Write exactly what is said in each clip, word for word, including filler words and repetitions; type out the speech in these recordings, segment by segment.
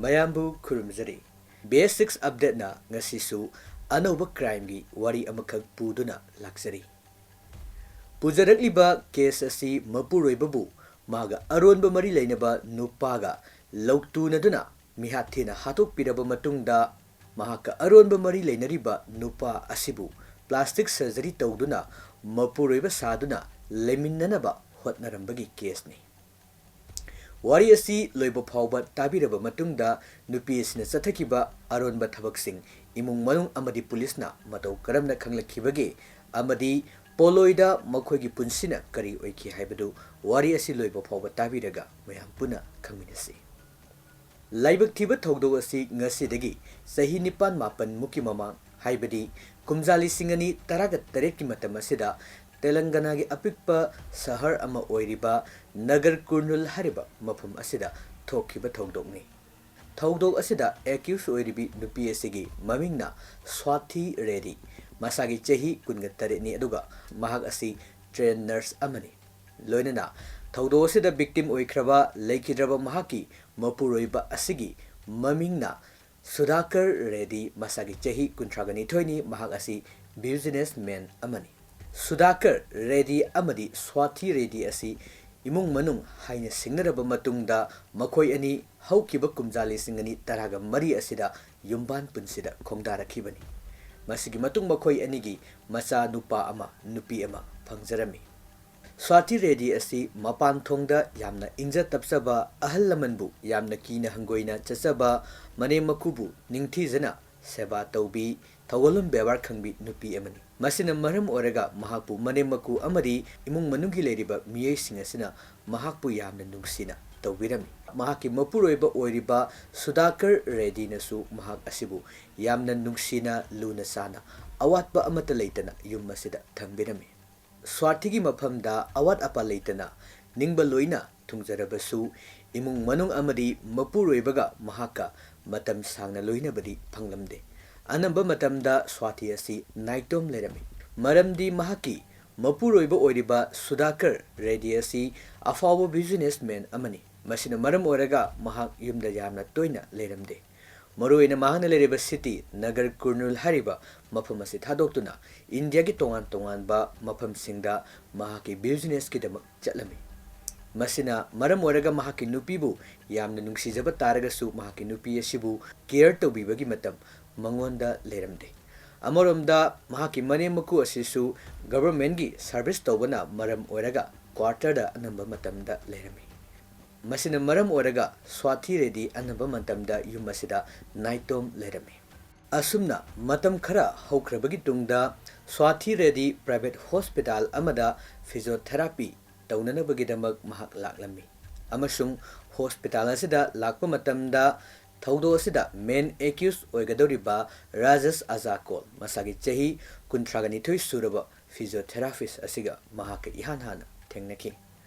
ꯃꯌꯥꯝꯕꯨ ꯈꯨꯔꯨꯝꯖꯔꯤ꯫ ꯕꯤ ꯑꯦꯁ ꯁꯤꯛꯁ ꯑꯞꯗꯦꯠꯅ ꯉꯁꯤꯁꯨ ꯑꯅꯧꯕ ꯀ꯭ꯔꯥꯏꯝꯒꯤ ꯋꯥꯔꯤ ꯑꯃꯈꯛ ꯄꯨꯗꯨꯅ ꯂꯥꯛꯆꯔꯤ꯫ ꯄꯨꯖꯔꯛꯂꯤꯕ ꯀꯦꯁ ꯑꯁꯤ ꯃꯄꯨꯔꯣꯏꯕꯕꯨ ꯃꯥꯒ ꯑꯔꯣꯟꯕ ꯃꯔꯤ ꯂꯩꯅꯕ ꯅꯨꯄꯥꯒ ꯂꯧꯇꯨꯅꯗꯨꯅ ꯃꯤꯍꯥꯠ ꯊꯤꯅ ꯍꯥꯠꯇꯣꯛꯄꯤꯔꯕ ꯃꯇꯨꯡꯗ, ꯃꯍꯥꯛꯀ ꯑꯔꯣꯟꯕ ꯃꯔꯤ ꯂꯩꯅꯔꯤꯕ ꯅꯨꯄꯥ ꯑꯁꯤꯕꯨ ꯄ꯭ꯂꯥꯁꯇꯤꯛ ꯁꯔꯖꯔꯤ ꯇꯧꯗꯨꯅ ꯃꯄꯨꯔꯣꯏꯕ ꯁꯥꯗꯨꯅ ꯂꯩꯃꯤꯟꯅꯅꯕ ꯍꯣꯠꯅꯔꯝꯕꯒꯤ ꯀꯦꯁꯅꯤ꯫ ꯋꯥꯔꯤ ꯑꯁꯤ ꯂꯣꯏꯕ ꯐꯥꯎꯕ ꯇꯥꯕꯤꯔꯕ ꯃꯇꯨꯡꯗ, ꯅꯨꯄꯤ ꯑꯁꯤꯅ ꯆꯠꯊꯈꯤꯕ ꯑꯔꯣꯟꯕ ꯊꯕꯛꯁꯤꯡ ꯏꯃꯨꯡ ꯃꯅꯨꯡ ꯑꯃꯗꯤ ꯄꯨꯂꯤꯁꯅ ꯃꯇꯧ ꯀꯔꯝꯅ ꯈꯪꯂꯛꯈꯤꯕꯒꯦ ꯑꯃꯗꯤ ꯄꯣꯂꯣꯏꯗ ꯃꯈꯣꯏꯒꯤ ꯄꯨꯟꯁꯤꯅ ꯀꯔꯤ ꯑꯣꯏꯈꯤ ꯍꯥꯏꯕꯗꯨ ꯋꯥꯔꯤ ꯑꯁꯤ ꯂꯣꯏꯕ ꯐꯥꯎꯕ ꯇꯥꯕꯤꯔꯒ ꯃꯌꯥꯝ ꯄꯨꯟꯅ ꯈꯪꯃꯤꯟꯅꯁꯤ꯫ ꯂꯥꯏꯕꯛ ꯊꯤꯕ ꯊꯧꯗꯣꯛ ꯑꯁꯤ ꯉꯁꯤꯗꯒꯤ ꯆꯍꯤ ꯅꯤꯄꯥꯟ ꯃꯥꯄꯟ ꯃꯨꯛꯀꯤ ꯃꯃꯥꯡ, ꯍꯥꯏꯕꯗꯤ ꯀꯨꯝꯖꯥ ꯂꯤꯁꯤꯡ ꯑꯅꯤ ꯇꯔꯥꯒ ꯇꯔꯦꯠꯀꯤ ꯃꯇꯝ ꯑꯁꯤꯗ ꯇꯦꯂꯪꯒꯅꯥꯒꯤ ꯑꯄꯤꯛꯄ ꯁꯍꯔ ꯑꯃ ꯑꯣꯏꯔꯤꯕ ꯅꯒꯔ ꯀꯨꯔꯅꯨꯜ ꯍꯥꯏꯔꯤꯕ ꯃꯐꯝ ꯑꯁꯤꯗ ꯊꯣꯛꯈꯤꯕ ꯊꯧꯗꯣꯛꯅꯤ꯫ ꯊꯧꯗꯣꯛ ꯑꯁꯤꯗ ꯑꯦꯀ꯭ꯌꯨꯁ ꯑꯣꯏꯔꯤꯕꯤ ꯅꯨꯄꯤ ꯑꯁꯤꯒꯤ ꯃꯃꯤꯡꯅ ꯁ꯭ꯋꯥꯊꯤ ꯔꯦꯗꯤ, ꯃꯁꯥꯒꯤ ꯆꯍꯤ ꯀꯨꯟꯒ ꯇꯔꯦꯠꯅꯤ, ꯑꯗꯨꯒ ꯃꯍꯥꯛ ꯑꯁꯤ ꯇ꯭ꯔꯦꯟ ꯅꯔꯁ ꯑꯃꯅꯤ꯫ ꯂꯣꯏꯅꯅ ꯊꯧꯗꯣꯛ ꯑꯁꯤꯗ ꯚꯤꯛꯇꯤꯝ ꯑꯣꯏꯈ꯭ꯔꯕ ꯂꯩꯈꯤꯗ꯭ꯔꯕ ꯃꯍꯥꯛꯀꯤ ꯃꯄꯨꯔꯣꯏꯕ ꯑꯁꯤꯒꯤ ꯃꯃꯤꯡꯅ ꯁꯨꯙꯥꯀꯔ ꯔꯦꯗꯤ, ꯃꯁꯥꯒꯤ ꯆꯍꯤ ꯀꯨꯟꯊ꯭ꯔꯥꯒ ꯅꯤꯊꯣꯏꯅꯤ, ꯃꯍꯥꯛ ꯑꯁꯤ ꯕꯤꯖꯤꯅꯦꯁ ꯃꯦꯟ ꯑꯃꯅꯤ꯫ ꯁꯨꯙꯥꯀꯔ ꯔꯦꯗꯤ ꯑꯃꯗꯤ ꯁ꯭ꯋꯥꯊꯤ ꯔꯦꯗꯤ ꯑꯁꯤ ꯏꯃꯨꯡ ꯃꯅꯨꯡ ꯍꯥꯏꯅ ꯁꯤꯡꯅꯔꯕ ꯃꯇꯨꯡꯗ, ꯃꯈꯣꯏ ꯑꯅꯤ ꯍꯧꯈꯤꯕ ꯀꯨꯝꯖꯥ ꯂꯤꯁꯤꯡ ꯑꯅꯤ ꯇꯔꯥꯒ ꯃꯔꯤ ꯑꯁꯤꯗ ꯌꯨꯝꯕꯥꯟ ꯄꯨꯟꯁꯤꯗ ꯈꯣꯡꯗꯥꯔꯛꯈꯤꯕꯅꯤ꯫ ꯃꯁꯤꯒꯤ ꯃꯇꯨꯡ ꯃꯈꯣꯏ ꯑꯅꯤꯒꯤ ꯃꯆꯥ ꯅꯨꯄꯥ ꯑꯃ, ꯅꯨꯄꯤ ꯑꯃ ꯐꯪꯖꯔꯝꯃꯤ꯫ ꯁ꯭ꯋꯥꯇꯤ ꯔꯦꯗꯤ ꯑꯁꯤ ꯃꯄꯥꯟ ꯊꯣꯡꯗ ꯌꯥꯝꯅ ꯏꯪꯖ ꯇꯞꯆꯕ, ꯑꯍꯜ ꯂꯃꯟꯕꯨ ꯌꯥꯝꯅ ꯀꯤꯅ ꯍꯪꯒꯣꯏꯅ ꯆꯠꯆꯕ, ꯃꯅꯦꯝ ꯃꯀꯨꯕꯨ ꯅꯤꯡꯊꯤꯖꯅ ꯁꯦꯕꯥ ꯇꯧꯕꯤ, ꯊꯧꯒꯜꯂꯣꯟ ꯕꯦꯕꯥꯔ ꯈꯪꯕꯤ ꯅꯨꯄꯤ ꯑꯃꯅꯤ꯫ ꯃꯁꯤꯅ ꯃꯔꯝ ꯑꯣꯏꯔꯒ ꯃꯍꯥꯛꯄꯨ ꯃꯅꯦꯝ ꯃꯀꯨ ꯑꯃꯗꯤ ꯏꯃꯨꯡ ꯃꯅꯨꯡꯒꯤ ꯂꯩꯔꯤꯕ ꯃꯤꯑꯣꯏꯁꯤꯡ ꯑꯁꯤꯅ ꯃꯍꯥꯛꯄꯨ ꯌꯥꯝꯅ ꯅꯨꯡꯁꯤꯅ ꯇꯧꯕꯤꯔꯝꯃꯤ꯫ ꯃꯍꯥꯛꯀꯤ ꯃꯄꯨꯔꯣꯏꯕ ꯑꯣꯏꯔꯤꯕ ꯁꯨꯗꯥꯀꯔ ꯔꯦꯗꯤꯅꯁꯨ ꯃꯍꯥꯛ ꯑꯁꯤꯕꯨ ꯌꯥꯝꯅ ꯅꯨꯡꯁꯤꯅ, ꯂꯨꯅ ꯆꯥꯅ, ꯑꯋꯥꯠꯄ ꯑꯃꯠꯇ ꯂꯩꯇꯅ ꯌꯨꯝ ꯑꯁꯤꯗ ꯊꯝꯕꯤꯔꯝꯃꯤ꯫ ꯁ꯭ꯋꯥꯔꯊꯤꯒꯤ ꯃꯐꯝꯗ ꯑꯋꯥꯠ ꯑꯄꯥ ꯂꯩꯇꯅ ꯅꯤꯡꯕ ꯂꯣꯏꯅ ꯊꯨꯡꯖꯔꯕꯁꯨ, ꯏꯃꯨꯡ ꯃꯅꯨꯡ ꯑꯃꯗꯤ ꯃꯄꯨꯔꯣꯏꯕꯒ ꯃꯍꯥꯛꯀ ꯃꯇꯝ ꯁꯥꯡꯅ ꯂꯣꯏꯅꯕꯗꯤ ꯐꯪꯂꯝꯗꯦ꯫ ꯑꯅꯝꯕ ꯃꯇꯝꯗ ꯁ꯭ꯋꯥꯔꯊꯤ ꯑꯁꯤ ꯅꯥꯏꯇꯣꯝ ꯂꯩꯔꯝꯃꯤ, ꯃꯔꯝꯗꯤ ꯃꯍꯥꯛꯀꯤ ꯃꯄꯨꯔꯣꯏꯕ ꯑꯣꯏꯔꯤꯕ ꯁꯨꯗꯥꯀꯔ ꯔꯦꯗꯤ ꯑꯁꯤ ꯑꯐꯥꯎꯕ ꯕꯤꯖꯤꯅꯦꯁꯃꯦꯟ ꯑꯃꯅꯤ꯫ ꯃꯁꯤꯅ ꯃꯔꯝ ꯑꯣꯏꯔꯒ ꯃꯍꯥꯛ ꯌꯨꯝꯗ ꯌꯥꯝꯅ ꯇꯣꯏꯅ ꯂꯩꯔꯝꯗꯦ꯫ ꯃꯔꯨꯑꯣꯏꯅ ꯃꯍꯥꯛꯅ ꯂꯩꯔꯤꯕ ꯁꯤꯇꯤ ꯅꯒꯔ ꯀꯨꯔꯅꯨꯜ ꯍꯥꯏꯔꯤꯕ ꯃꯐꯝ ꯑꯁꯤ ꯊꯥꯗꯣꯛꯇꯨꯅ ꯏꯟꯗꯤꯌꯥꯒꯤ ꯇꯣꯉꯥꯟ ꯇꯣꯉꯥꯟꯕ ꯃꯐꯝꯁꯤꯡꯗ ꯃꯍꯥꯛꯀꯤ ꯕꯤꯖꯤꯅꯦꯁꯀꯤꯗꯃꯛ ꯆꯠꯂꯝꯃꯤ꯫ ꯃꯁꯤꯅ ꯃꯔꯝ ꯑꯣꯏꯔꯒ ꯃꯍꯥꯛꯀꯤ ꯅꯨꯄꯤꯕꯨ ꯌꯥꯝꯅ ꯅꯨꯡꯁꯤꯖꯕ ꯇꯥꯔꯒꯁꯨ ꯃꯍꯥꯛꯀꯤ ꯅꯨꯄꯤ ꯑꯁꯤꯕꯨ ꯀꯦꯌꯔ ꯇꯧꯕꯤꯕꯒꯤ ꯃꯇꯝ ꯃꯉꯣꯟꯗ ꯂꯩꯔꯝꯗꯦ꯫ ꯑꯃꯔꯣꯝꯗ ꯃꯍꯥꯛꯀꯤ ꯃꯅꯦꯝ ꯃꯀꯨ ꯑꯁꯤꯁꯨ ꯒꯚꯔꯟꯃꯦꯟꯒꯤ ꯁꯥꯔꯚꯤꯁ ꯇꯧꯕꯅ ꯃꯔꯝ ꯑꯣꯏꯔꯒ ꯀ꯭ꯋꯥꯔꯇꯔꯗ ꯑꯅꯝꯕ ꯃꯇꯝꯗ ꯂꯩꯔꯝꯃꯤ꯫ ꯃꯁꯤꯅ ꯃꯔꯝ ꯑꯣꯏꯔꯒ ꯁ꯭ꯋꯥꯊꯤ ꯔꯦꯗꯤ ꯑꯅꯝꯕ ꯃꯇꯝꯗ ꯌꯨꯝ ꯑꯁꯤꯗ ꯅꯥꯏꯇꯣꯝ ꯂꯩꯔꯝꯃꯤ꯫ ꯑꯁꯨꯝꯅ ꯃꯇꯝ ꯈꯔ ꯍꯧꯈ꯭ꯔꯕꯒꯤ ꯇꯨꯡꯗ ꯁ꯭ꯋꯥꯊꯤ ꯔꯦꯗꯤ ꯄ꯭ꯔꯥꯏꯚꯦꯠ ꯍꯣꯁꯄꯤꯇꯥꯜ ꯑꯃꯗ ꯐꯤꯖꯤꯌꯣꯊꯦꯔꯥꯄꯤ ꯇꯧꯅꯅꯕꯒꯤꯗꯃꯛ ꯃꯍꯥꯛ ꯂꯥꯛꯂꯝꯃꯤ꯫ ꯑꯃꯁꯨꯡ ꯍꯣꯁꯄꯤꯇꯥꯜ ꯑꯁꯤꯗ ꯂꯥꯛꯄ ꯃꯇꯝꯗ ꯊꯧꯗꯣꯛ ꯑꯁꯤꯗ ꯃꯦꯟ ꯑꯦꯀ꯭ꯌꯨꯁ ꯑꯣꯏꯒꯗꯧꯔꯤꯕ ꯔꯥꯖꯦꯁ ꯑꯖꯥꯀꯣꯜ, ꯃꯁꯥꯒꯤ ꯆꯍꯤ ꯀꯨꯟꯊ꯭ꯔꯥꯒ ꯅꯤꯊꯣꯏ ꯁꯨꯔꯕ ꯐꯤꯖꯤꯌꯣꯊꯦꯔꯥꯄꯤꯁ ꯑꯁꯤꯒ ꯃꯍꯥꯛꯀ ꯏꯍꯥꯟ ꯍꯥꯟꯅ ꯊꯦꯡꯅꯈꯤ꯫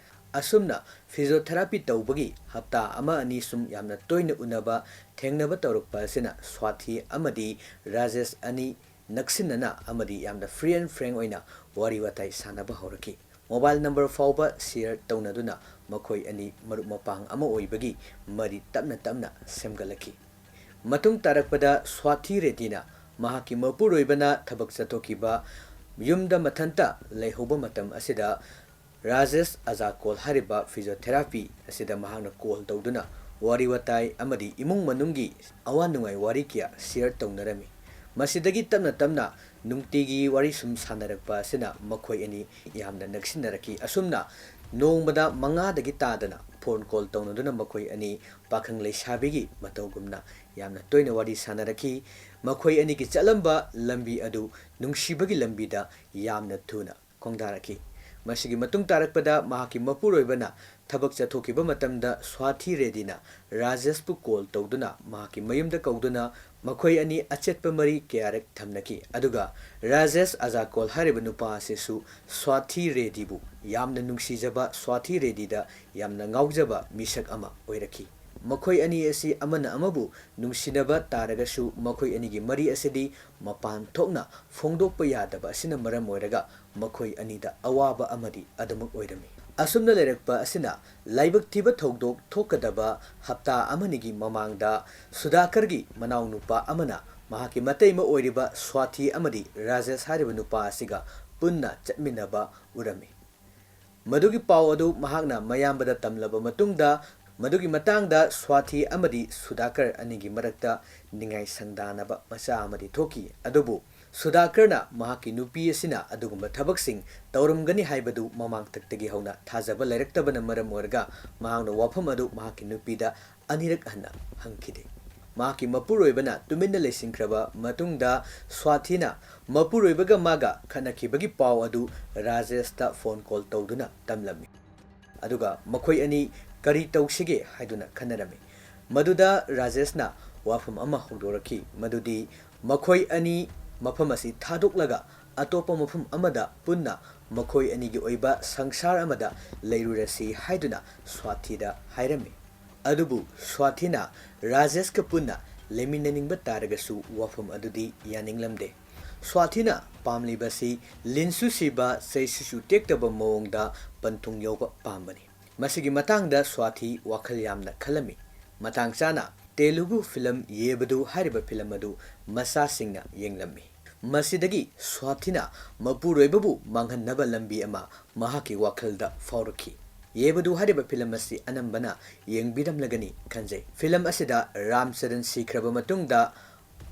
ꯑꯁꯨꯝꯅ ꯐꯤꯖꯤꯌꯣꯊꯦꯔꯥꯄꯤ ꯇꯧꯕꯒꯤ ꯍꯞꯇꯥ ꯑꯃ ꯑꯅꯤ ꯁꯨꯝ ꯌꯥꯝꯅ ꯇꯣꯏꯅ ꯎꯅꯕ, ꯊꯦꯡꯅꯕ ꯇꯧꯔꯛꯄ ꯑꯁꯤꯅ ꯁ꯭ꯋꯥꯊꯤ ꯑꯃꯗꯤ ꯔꯥꯖꯦꯁ ꯑꯅꯤ ꯅꯛꯁꯤꯟꯅꯅ ꯑꯃꯗꯤ ꯌꯥꯝꯅ ꯐ꯭ꯔꯤ ꯑꯦꯟ ꯐ꯭ꯔꯦꯡ ꯑꯣꯏꯅ ꯋꯥꯔꯤ ꯋꯥꯇꯥꯏ ꯁꯥꯟꯅꯕ ꯍꯧꯔꯛꯈꯤ꯫ ꯃꯣꯕꯥꯏꯜ ꯅꯝꯕꯔ ꯐꯥꯎꯕ ꯁꯤꯌꯔ ꯇꯧꯅꯗꯨꯅ ꯃꯈꯣꯏ ꯑꯅꯤ ꯃꯔꯨꯞ ꯃꯄꯥꯡ ꯑꯃ ꯑꯣꯏꯕꯒꯤ ꯃꯔꯤ ꯇꯞꯅ ꯇꯞꯅ ꯁꯦꯝꯒꯠꯂꯛꯈꯤ꯫ ꯃꯇꯨꯡ ꯇꯥꯔꯛꯄꯗ ꯁ꯭ꯋꯥꯊꯤ ꯔꯦꯗꯤꯅ ꯃꯍꯥꯛꯀꯤ ꯃꯄꯨꯔꯣꯏꯕꯅ ꯊꯕꯛ ꯆꯠꯊꯣꯛꯈꯤꯕ ꯌꯨꯝꯗ ꯃꯊꯟꯇ ꯂꯩꯍꯧꯕ ꯃꯇꯝ ꯑꯁꯤꯗ ꯔꯥꯖꯦꯁ ꯑꯖꯥꯀꯣꯜ ꯍꯥꯏꯔꯤꯕ ꯐꯤꯖꯤꯌꯣꯊꯦꯔꯥꯄꯤ ꯑꯁꯤꯗ ꯃꯍꯥꯛꯅ ꯀꯣꯜ ꯇꯧꯗꯨꯅ ꯋꯥꯔꯤ ꯋꯥꯇꯥꯏ ꯑꯃꯗꯤ ꯏꯃꯨꯡ ꯃꯅꯨꯡꯒꯤ ꯑꯋꯥ ꯅꯨꯡꯉꯥꯏ ꯋꯥꯔꯤ ꯀꯌꯥ ꯁꯤꯌꯔ ꯇꯧꯅꯔꯝꯃꯤ꯫ ꯃꯁꯤꯗꯒꯤ ꯇꯞꯅ ꯇꯞꯅ ꯅꯨꯡꯇꯤꯒꯤ ꯋꯥꯔꯤ ꯁꯨꯝ ꯁꯥꯟꯅꯔꯛꯄ ꯑꯁꯤꯅ ꯃꯈꯣꯏ ꯑꯅꯤ ꯌꯥꯝꯅ ꯅꯛꯁꯤꯟꯅꯔꯛꯈꯤ꯫ ꯑꯁꯨꯝꯅ ꯅꯣꯡꯃꯗ ꯃꯉꯥꯗꯒꯤ ꯇꯥꯗꯅ ꯐꯣꯟ ꯀꯣꯜ ꯇꯧꯅꯗꯨꯅ ꯃꯈꯣꯏ ꯑꯅꯤ ꯄꯥꯈꯪ ꯂꯩꯁꯥꯕꯤꯒꯤ ꯃꯇꯧꯒꯨꯝꯅ ꯌꯥꯝꯅ ꯇꯣꯏꯅ ꯋꯥꯔꯤ ꯁꯥꯟꯅꯔꯛꯈꯤ꯫ ꯃꯈꯣꯏ ꯑꯅꯤꯒꯤ ꯆꯠꯂꯝꯕ ꯂꯝꯕꯤ ꯑꯗꯨ ꯅꯨꯡꯁꯤꯕꯒꯤ ꯂꯝꯕꯤꯗ ꯌꯥꯝꯅ ꯊꯨꯅ ꯈꯣꯡꯗꯥꯔꯛꯈꯤ꯫ ꯃꯁꯤꯒꯤ ꯃꯇꯨꯡ ꯇꯥꯔꯛꯄꯗ ꯃꯍꯥꯛꯀꯤ ꯃꯄꯨꯔꯣꯏꯕꯅ ꯊꯕꯛ ꯆꯠꯊꯣꯛꯈꯤꯕ ꯃꯇꯝꯗ ꯁ꯭ꯋꯥꯊꯤ ꯔꯦꯗꯤꯅ ꯔꯥꯖꯦꯁꯄꯨ ꯀꯣꯜ ꯇꯧꯗꯨꯅ ꯃꯍꯥꯛꯀꯤ ꯃꯌꯨꯝꯗ ꯀꯧꯗꯨꯅ ꯃꯈꯣꯏ ꯑꯅꯤ ꯑꯆꯦꯠꯄ ꯃꯔꯤ ꯀꯌꯥꯔꯛ ꯊꯝꯅꯈꯤ꯫ ꯑꯗꯨꯒ ꯔꯥꯖꯦꯁ ꯑꯖꯥꯀꯣꯜ ꯍꯥꯏꯔꯤꯕ ꯅꯨꯄꯥ ꯑꯁꯤꯁꯨ ꯁ꯭ꯋꯥꯊꯤ ꯔꯦꯗꯤꯕꯨ ꯌꯥꯝꯅ ꯅꯨꯡꯁꯤꯖꯕ, ꯁ꯭ꯋꯥꯊꯤ ꯔꯦꯗꯤꯗ ꯌꯥꯝꯅ ꯉꯥꯎꯖꯕ ꯃꯤꯁꯛ ꯑꯃ ꯑꯣꯏꯔꯛꯈꯤ꯫ ꯃꯈꯣꯏ ꯑꯅꯤ ꯑꯁꯤ ꯑꯃꯅ ꯑꯃꯕꯨ ꯅꯨꯡꯁꯤꯅꯕ ꯇꯥꯔꯒꯁꯨ ꯃꯈꯣꯏ ꯑꯅꯤꯒꯤ ꯃꯔꯤ ꯑꯁꯤꯗꯤ ꯃꯄꯥꯟ ꯊꯣꯛꯅ ꯐꯣꯡꯗꯣꯛꯄ ꯌꯥꯗꯕ ꯑꯁꯤꯅ ꯃꯔꯝ ꯑꯣꯏꯔꯒ ꯃꯈꯣꯏ ꯑꯅꯤꯗ ꯑꯋꯥꯕ ꯑꯃꯗꯤ ꯑꯗꯨꯃꯛ ꯑꯣꯏꯔꯝꯃꯤ꯫ ꯑꯁꯨꯝꯅ ꯂꯩꯔꯛꯄ ꯑꯁꯤꯅ ꯂꯥꯏꯕꯛ ꯊꯤꯕ ꯊꯧꯗꯣꯛ ꯊꯣꯛꯀꯗꯕ ꯍꯞꯇꯥ ꯑꯃꯅꯤꯒꯤ ꯃꯃꯥꯡꯗ ꯁꯨꯗꯥꯀꯔꯒꯤ ꯃꯅꯥꯎꯅꯨꯄꯥ ꯑꯃꯅ ꯃꯍꯥꯛꯀꯤ ꯃꯇꯩꯃ ꯑꯣꯏꯔꯤꯕ ꯁ꯭ꯋꯥꯊꯤ ꯑꯃꯗꯤ ꯔꯥꯖꯦꯁ ꯍꯥꯏꯔꯤꯕ ꯅꯨꯄꯥ ꯑꯁꯤꯒ ꯄꯨꯟꯅ ꯆꯠꯃꯤꯟꯅꯕ ꯎꯔꯝꯃꯤ꯫ ꯃꯗꯨꯒꯤ ꯄꯥꯎ ꯑꯗꯨ ꯃꯍꯥꯛꯅ ꯃꯌꯥꯝꯕꯗ ꯇꯝꯂꯕ ꯃꯇꯨꯡꯗ, ꯃꯗꯨꯒꯤ ꯃꯇꯥꯡꯗ ꯁ꯭ꯋꯥꯊꯤ ꯑꯃꯗꯤ ꯁꯨꯗꯥꯀꯔ ꯑꯅꯤꯒꯤ ꯃꯔꯛꯇ ꯅꯤꯡꯉꯥꯏ ꯁꯪꯗꯥꯅꯕ ꯃꯆꯥ ꯑꯃꯗꯤ ꯊꯣꯛꯈꯤ꯫ ꯑꯗꯨꯕꯨ ꯁꯨꯗꯥꯀꯔꯅ ꯃꯍꯥꯛꯀꯤ ꯅꯨꯄꯤ ꯑꯁꯤꯅ ꯑꯗꯨꯒꯨꯝꯕ ꯊꯕꯛꯁꯤꯡ ꯇꯧꯔꯝꯒꯅꯤ ꯍꯥꯏꯕꯗꯨ ꯃꯃꯥꯡꯊꯛꯇꯒꯤ ꯍꯧꯅ ꯊꯥꯖꯕ ꯂꯩꯔꯛꯇꯕꯅ ꯃꯔꯝ ꯑꯣꯏꯔꯒ, ꯃꯍꯥꯛꯅ ꯋꯥꯐꯝ ꯑꯗꯨ ꯃꯍꯥꯛꯀꯤ ꯅꯨꯄꯤꯗ ꯑꯅꯤꯔꯛ ꯍꯟꯅ ꯍꯪꯈꯤꯗꯦ꯫ ꯃꯍꯥꯛꯀꯤ ꯃꯄꯨꯔꯣꯏꯕꯅ ꯇꯨꯃꯤꯟꯅ ꯂꯩꯁꯤꯟꯈ꯭ꯔꯕ ꯃꯇꯨꯡꯗ, ꯁ꯭ꯋꯥꯊꯤꯅ ꯃꯄꯨꯔꯣꯏꯕꯒ ꯃꯥꯒ ꯈꯠꯅꯈꯤꯕꯒꯤ ꯄꯥꯎ ꯑꯗꯨ ꯔꯥꯖꯦꯁꯇ ꯐꯣꯟ ꯀꯣꯜ ꯇꯧꯗꯨꯅ ꯇꯝꯂꯝꯃꯤ꯫ ꯑꯗꯨꯒ ꯃꯈꯣꯏ ꯑꯅꯤ ꯀꯔꯤ ꯇꯧꯁꯤꯒꯦ ꯍꯥꯏꯗꯨꯅ ꯈꯟꯅꯔꯝꯃꯤ꯫ ꯃꯗꯨꯗ ꯔꯥꯖꯦꯁꯅ ꯋꯥꯐꯝ ꯑꯃ ꯍꯧꯗꯣꯔꯛꯈꯤ, ꯃꯗꯨꯗꯤ ꯃꯈꯣꯏ ꯑꯅꯤ ꯃꯐꯝ ꯑꯁꯤ ꯊꯥꯗꯣꯛꯂꯒ ꯑꯇꯣꯞꯄ ꯃꯐꯝ ꯑꯃꯗ ꯄꯨꯟꯅ ꯃꯈꯣꯏ ꯑꯅꯤꯒꯤ ꯑꯣꯏꯕ ꯁꯪꯁꯥꯔ ꯑꯃꯗ ꯂꯩꯔꯨꯔꯁꯤ ꯍꯥꯏꯗꯨꯅ ꯁ꯭ꯋꯥꯊꯤꯗ ꯍꯥꯏꯔꯝꯃꯤ꯫ ꯑꯗꯨꯕꯨ ꯁ꯭ꯋꯥꯊꯤꯅ ꯔꯥꯖꯦꯁꯀ ꯄꯨꯟꯅ ꯂꯩꯃꯤꯟꯅꯅꯤꯡꯕ ꯇꯥꯔꯒꯁꯨ ꯋꯥꯐꯝ ꯑꯗꯨꯗꯤ ꯌꯥꯅꯤꯡꯂꯝꯗꯦ꯫ ꯁ꯭ꯋꯥꯊꯤꯅ ꯄꯥꯝꯂꯤꯕꯁꯤ ꯂꯤꯟꯁꯨ ꯁꯤꯕ, ꯆꯩꯁꯨꯁꯨ ꯇꯦꯛꯇꯕ ꯃꯑꯣꯡꯗ ꯄꯟꯊꯨꯡ ꯌꯧꯕ ꯄꯥꯝꯕꯅꯤ꯫ ꯃꯁꯤꯒꯤ ꯃꯇꯥꯡꯗ ꯁ꯭ꯋꯥꯊꯤ ꯋꯥꯈꯜ ꯌꯥꯝꯅ ꯈꯜꯂꯝꯃꯤ꯫ ꯃꯇꯥꯡ ꯆꯥꯅ ꯇꯦꯂꯨꯒꯨ ꯐꯤꯂꯝ ꯌꯦꯕꯗꯨ ꯍꯥꯏꯔꯤꯕ ꯐꯤꯂꯝ ꯑꯗꯨ ꯃꯆꯥꯁꯤꯡꯅ ꯌꯦꯡꯂꯝꯃꯤ꯫ ꯃꯁꯤꯗꯒꯤ ꯁ꯭ꯋꯥꯊꯤꯅ ꯃꯄꯨꯔꯣꯏꯕꯕꯨ ꯃꯥꯡꯍꯟꯅꯕ ꯂꯝꯕꯤ ꯑꯃ ꯃꯍꯥꯛꯀꯤ ꯋꯥꯈꯜꯗ ꯐꯥꯎꯔꯛꯈꯤ꯫ ꯌꯦꯕꯗꯨ ꯍꯥꯏꯔꯤꯕ ꯐꯤꯂꯝ ꯑꯁꯤ ꯑꯅꯝꯕꯅ ꯌꯦꯡꯕꯤꯔꯝꯂꯒꯅꯤ ꯈꯟꯖꯩ꯫ ꯐꯤꯂꯝ ꯑꯁꯤꯗ ꯔꯥꯝ ꯆꯔꯟ ꯁꯤꯈ꯭ꯔꯕ ꯃꯇꯨꯡꯗ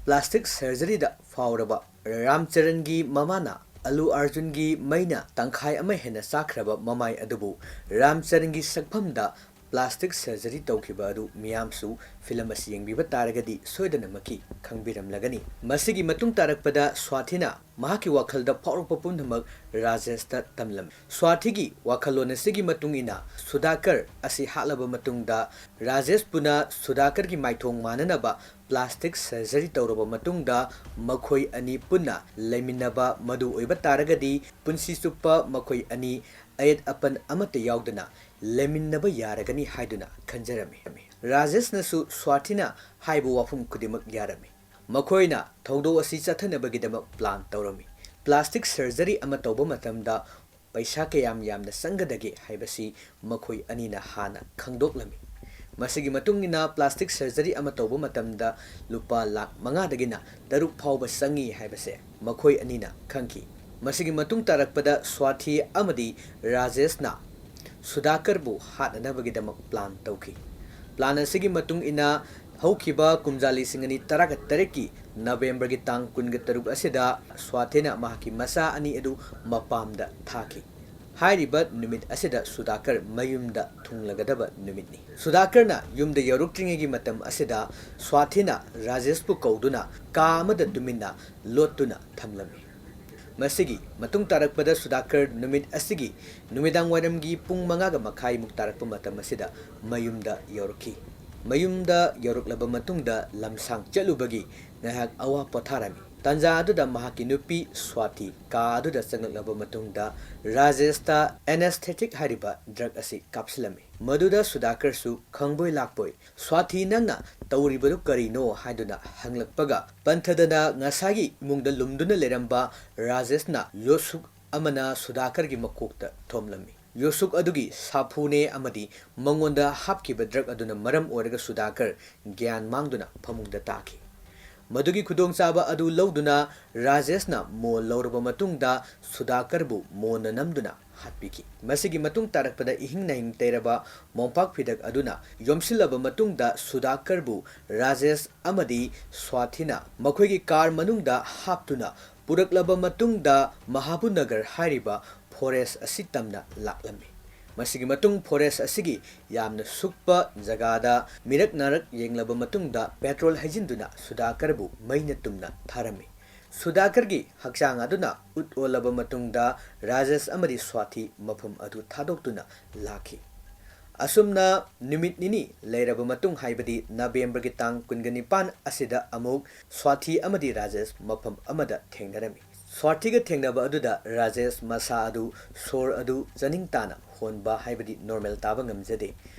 ꯄ꯭ꯂꯥꯁꯇꯤꯛ ꯁꯔꯖꯔꯤꯗ ꯐꯥꯎꯔꯕ ꯔꯥꯝ ꯆꯔꯟꯒꯤ ꯃꯃꯥꯅ ꯑꯂꯨ ꯑꯥꯔꯖꯨꯟꯒꯤ ꯃꯩꯅ ꯇꯪꯈꯥꯏ ꯑꯃ ꯍꯦꯟꯅ ꯆꯥꯈ꯭ꯔꯕ ꯃꯃꯥꯏ ꯑꯗꯨꯕꯨ ꯔꯥꯝ ꯆꯔꯟꯒꯤ ꯁꯛꯐꯝꯗ ꯄ꯭ꯂꯥꯁꯇꯤꯛ ꯁꯔꯖꯔꯤ ꯇꯧꯈꯤꯕ ꯑꯗꯨ ꯃꯤꯌꯥꯝꯁꯨ ꯐꯤꯂꯝ ꯑꯁꯤ ꯌꯦꯡꯕꯤꯕ ꯇꯥꯔꯒꯗꯤ ꯁꯣꯏꯗꯅꯃꯛꯀꯤ ꯈꯪꯕꯤꯔꯝꯂꯒꯅꯤ꯫ ꯃꯁꯤꯒꯤ ꯃꯇꯨꯡ ꯇꯥꯔꯛꯄꯗ ꯁ꯭ꯋꯥꯊꯤꯅ ꯃꯍꯥꯛꯀꯤ ꯋꯥꯈꯜꯗ ꯐꯥꯎꯔꯛꯄ ꯄꯨꯝꯅꯃꯛ ꯔꯥꯖꯦꯁꯇ ꯇꯝꯂꯝꯃꯤ꯫ ꯁ꯭ꯋꯥꯊꯤꯒꯤ ꯋꯥꯈꯜꯂꯣꯟ ꯑꯁꯤꯒꯤ ꯃꯇꯨꯡ ꯏꯟꯅ ꯁꯨꯗꯥꯀꯔ ꯑꯁꯤ ꯍꯥꯠꯂꯕ ꯃꯇꯨꯡꯗ ꯔꯥꯖꯦꯁ ꯄꯨꯅ ꯁꯨꯗꯥꯀꯔꯒꯤ ꯃꯥꯏꯊꯣꯡ ꯃꯥꯟꯅꯅꯕ ꯄ꯭ꯂꯥꯁꯇꯤꯛ ꯁꯔꯖꯔꯤ ꯇꯧꯔꯕ ꯃꯇꯨꯡꯗ ꯃꯈꯣꯏ ꯑꯅꯤ ꯄꯨꯟꯅ ꯂꯩꯃꯤꯟꯅꯕ, ꯃꯗꯨ ꯑꯣꯏꯕ ꯇꯥꯔꯒꯗꯤ ꯄꯨꯟꯁꯤ ꯆꯨꯞꯄ ꯃꯈꯣꯏ ꯑꯅꯤ ꯑꯌꯦꯠ ꯑꯄꯟ ꯑꯃꯠꯇ ꯌꯥꯎꯗꯅ ꯂꯩꯃꯤꯟꯅꯕ ꯌꯥꯔꯒꯅꯤ ꯍꯥꯏꯗꯨꯅ ꯈꯟꯖꯔꯝꯃꯤ꯫ ꯔꯥꯖꯦꯁꯅꯁꯨ ꯁ꯭ꯋꯥꯊꯤꯅ ꯍꯥꯏꯕ ꯋꯥꯐꯝ ꯈꯨꯗꯤꯡꯃꯛ ꯌꯥꯔꯝꯃꯤ꯫ ꯃꯈꯣꯏꯅ ꯊꯧꯗꯣꯛ ꯑꯁꯤ ꯆꯠꯊꯅꯕꯒꯤꯗꯃꯛ ꯄ꯭ꯂꯥꯟ ꯇꯧꯔꯝꯃꯤ꯫ ꯄ꯭ꯂꯥꯁꯇꯤꯛ ꯁꯔꯖꯔꯤ ꯑꯃ ꯇꯧꯕ ꯃꯇꯝꯗ ꯄꯩꯁꯥ ꯀꯌꯥꯝ ꯌꯥꯝꯅ ꯆꯪꯒꯗꯒꯦ ꯍꯥꯏꯕꯁꯤ ꯃꯈꯣꯏ ꯑꯅꯤꯅ ꯍꯥꯟꯅ ꯈꯪꯗꯣꯛꯂꯝꯃꯤ꯫ ꯃꯁꯤꯒꯤ ꯃꯇꯨꯡ ꯏꯟꯅ plastic surgery ꯑꯃ ꯇꯧꯕ ꯃꯇꯝꯗ ꯂꯨꯄꯥ ꯂꯥꯈ ꯃꯉꯥꯗꯒꯤꯅ ꯇꯔꯨꯛ ꯐꯥꯎꯕ ꯆꯪꯏ ꯍꯥꯏꯕꯁꯦ ꯃꯈꯣꯏ ꯑꯅꯤꯅ ꯈꯪꯈꯤ꯫ ꯃꯁꯤꯒꯤ ꯃꯇꯨꯡ ꯇꯥꯔꯛꯄꯗ ꯁ꯭ꯋꯥꯊꯤ ꯑꯃꯗꯤ ꯔꯥꯖꯦꯁꯅ ꯁꯨꯗꯥꯀꯔꯕꯨ ꯍꯥꯠꯅꯅꯕꯒꯤꯗꯃꯛ plan ꯇꯧꯈꯤ꯫ Plan ꯑꯁꯤꯒꯤ ꯃꯇꯨꯡ ꯏꯟꯅ ꯍꯧꯈꯤꯕ ꯀꯨꯝꯖꯥ ꯂꯤꯁꯤꯡ ꯑꯅꯤ ꯇꯔꯥꯒ ꯇꯔꯦꯠꯀꯤ ꯅꯕꯦꯝꯕꯔꯒꯤ ꯇꯥꯡ ꯀꯨꯟꯒ ꯇꯔꯨꯛ ꯑꯁꯤꯗ ꯁ꯭ꯋꯥꯊꯤꯅ ꯃꯍꯥꯛꯀꯤ ꯃꯆꯥ ꯑꯅꯤ ꯑꯗꯨ ꯃꯄꯥꯝꯗ ꯊꯥꯈꯤ꯫ ꯍꯥꯏꯔꯤꯕ ꯅꯨꯃꯤꯠ ꯑꯁꯤꯗ ꯁꯨꯗꯥꯀꯔ ꯃꯌꯨꯝꯗ ꯊꯨꯡꯂꯒꯗꯕ ꯅꯨꯃꯤꯠꯅꯤ꯫ ꯁꯨꯗꯥꯀꯔꯅ ꯌꯨꯝꯗ ꯌꯧꯔꯛꯇ꯭ꯔꯤꯉꯩꯒꯤ ꯃꯇꯝ ꯑꯁꯤꯗ ꯁ꯭ꯋꯥꯊꯤꯅ ꯔꯥꯖꯦꯁꯄꯨ ꯀꯧꯗꯨꯅ ꯀꯥ ꯑꯃꯗ ꯇꯨꯃꯤꯟꯅ ꯂꯣꯠꯇꯨꯅ ꯊꯝꯂꯝꯃꯤ꯫ ꯃꯁꯤꯒꯤ ꯃꯇꯨꯡ ꯇꯥꯔꯛꯄꯗ ꯁꯨꯗꯥꯀꯔ ꯅꯨꯃꯤꯠ ꯑꯁꯤꯒꯤ ꯅꯨꯃꯤꯗꯥꯡ ꯋꯥꯏꯔꯝꯒꯤ ꯄꯨꯡ ꯃꯉꯥꯒ ꯃꯈꯥꯏꯃꯨꯛ ꯇꯥꯔꯛꯄ ꯃꯇꯝ ꯑꯁꯤꯗ ꯃꯌꯨꯝꯗ ꯌꯧꯔꯛꯈꯤ꯫ ꯃꯌꯨꯝꯗ ꯌꯧꯔꯛꯂꯕ ꯃꯇꯨꯡꯗ ꯂꯝꯁꯥꯡ ꯆꯠꯂꯨꯕꯒꯤ ꯉꯥꯏꯍꯥꯛ ꯑꯋꯥ ꯄꯣꯊꯥꯔꯝꯃꯤ꯫ ꯇꯥꯟꯖꯥ ꯑꯗꯨꯗ ꯃꯍꯥꯛꯀꯤ ꯅꯨꯄꯤ ꯁ꯭ꯋꯥꯊꯤ ꯀꯥ ꯑꯗꯨꯗ ꯆꯪꯂꯛꯂꯕ ꯃꯇꯨꯡꯗ ꯔꯥꯖꯦꯁꯇ anesthetic ꯍꯥꯏꯔꯤꯕ drug ꯑꯁꯤ ꯀꯥꯞꯁꯤꯜꯂꯝꯃꯤ꯫ ꯃꯗꯨꯗ ꯁꯨꯗꯥꯀꯔꯁꯨ ꯈꯪꯕꯣꯏ ꯂꯥꯛꯄꯣꯏ "ꯁ꯭ꯋꯥꯊꯤ, ꯅꯪꯅ ꯇꯧꯔꯤꯕꯗꯨ ꯀꯔꯤꯅꯣ?" ꯍꯥꯏꯗꯨꯅ ꯍꯪꯂꯛꯄꯒ ꯄꯟꯊꯗꯅ ꯉꯁꯥꯏꯒꯤ ꯏꯃꯨꯡꯗ ꯂꯨꯝꯗꯨꯅ ꯂꯩꯔꯝꯕ ꯔꯥꯖꯦꯁꯅ ꯌꯣꯠꯁꯨꯛ ꯑꯃꯅ ꯁꯨꯗꯥꯀꯔꯒꯤ ꯃꯀꯣꯛꯇ ꯊꯣꯝꯂꯝꯃꯤ꯫ ꯌꯣꯠꯁꯨꯛ ꯑꯗꯨꯒꯤ ꯁꯥꯐꯨꯅꯦ ꯑꯃꯗꯤ ꯃꯉꯣꯟꯗ ꯍꯥꯞꯈꯤꯕ drug ꯑꯗꯨꯅ ꯃꯔꯝ ꯑꯣꯏꯔꯒ ꯁꯨꯗꯥꯀꯔ ꯒ꯭ꯌꯥꯟ ꯃꯥꯡꯗꯨꯅ ꯐꯃꯨꯡꯗ ꯇꯥꯈꯤ꯫ ꯃꯗꯨꯒꯤ ꯈꯨꯗꯣꯡꯆꯥꯕ ꯑꯗꯨ ꯂꯧꯗꯨꯅ ꯔꯥꯖꯦꯁꯅ ꯃꯣ ꯂꯧꯔꯕ ꯃꯇꯨꯡꯗ ꯁꯨꯗꯥꯀꯔꯕꯨ ꯃꯣꯟꯅ ꯅꯝꯗꯨꯅ ꯍꯥꯠꯄꯤꯈꯤ꯫ ꯃꯁꯤꯒꯤ ꯃꯇꯨꯡ ꯇꯥꯔꯛꯄꯗ ꯏꯍꯤꯡ ꯅꯥꯍꯤꯡ ꯇꯩꯔꯕ ꯃꯣꯝꯄꯥꯛ ꯐꯤꯗꯛ ꯑꯗꯨꯅ ꯌꯣꯝꯁꯤꯜꯂꯕ ꯃꯇꯨꯡꯗ ꯁꯨꯗꯥꯀꯔꯕꯨ ꯔꯥꯖꯦꯁ ꯑꯃꯗꯤ ꯁ꯭ꯋꯥꯊꯤꯅ ꯃꯈꯣꯏꯒꯤ car ꯃꯅꯨꯡꯗ ꯍꯥꯞꯇꯨꯅ ꯄꯨꯔꯛꯂꯕ ꯃꯇꯨꯡꯗ ꯃꯍꯥꯕꯨꯅꯒꯔ ꯍꯥꯏꯔꯤꯕ forest ꯑꯁꯤ ꯇꯝꯅ ꯂꯥꯛꯂꯝꯃꯤ꯫ ꯃꯁꯤꯒꯤ ꯃꯇꯨꯡ forest ꯑꯁꯤꯒꯤ ꯌꯥꯝꯅ ꯁꯨꯛꯄ ꯖꯒꯥꯗ ꯃꯤꯔꯛ ꯅꯥꯔꯛ ꯌꯦꯡꯂꯕ ꯃꯇꯨꯡꯗ petrol ꯍꯩꯖꯤꯟꯗꯨꯅ ꯁꯨꯗꯥꯀꯔꯕꯨ ꯃꯩꯅ ꯇꯨꯝꯅ ꯊꯥꯔꯝꯃꯤ꯫ ꯁꯨꯗꯥꯀꯔꯒꯤ ꯍꯛꯆꯥꯡ ꯑꯗꯨꯅ ꯎꯠ ꯑꯣꯜꯂꯕ ꯃꯇꯨꯡꯗ ꯔꯥꯖꯦꯁ ꯑꯃꯗꯤ ꯁ꯭ꯋꯥꯊꯤ ꯃꯐꯝ ꯑꯗꯨ ꯊꯥꯗꯣꯛꯇꯨꯅ ꯂꯥꯛꯈꯤ꯫ ꯑꯁꯨꯝꯅ ꯅꯨꯃꯤꯠ ꯅꯤꯅꯤ ꯂꯩꯔꯕ ꯃꯇꯨꯡ, ꯍꯥꯏꯕꯗꯤ ꯅꯕꯦꯝꯕꯔꯒꯤ ꯇꯥꯡ ꯀꯨꯟꯒ ꯅꯤꯄꯥꯟ ꯑꯁꯤꯗ ꯑꯃꯨꯛ ꯁ꯭ꯋꯥꯊꯤ ꯑꯃꯗꯤ ꯔꯥꯖꯦꯁ ꯃꯐꯝ ꯑꯃꯗ ꯊꯦꯡꯅꯔꯝꯃꯤ꯫ ꯁ꯭ꯋꯥꯊꯤꯒ ꯊꯦꯡꯅꯕ ꯑꯗꯨꯗ ꯔꯥꯖꯦꯁ ꯃꯁꯥ ꯑꯗꯨ, ꯁꯣꯔ ꯑꯗꯨ ꯆꯅꯤꯡ ꯇꯥꯅ ꯍꯣꯟꯕ, ꯍꯥꯏꯕꯗꯤ normal ꯇꯥꯕ ꯉꯝꯖꯗꯦ꯫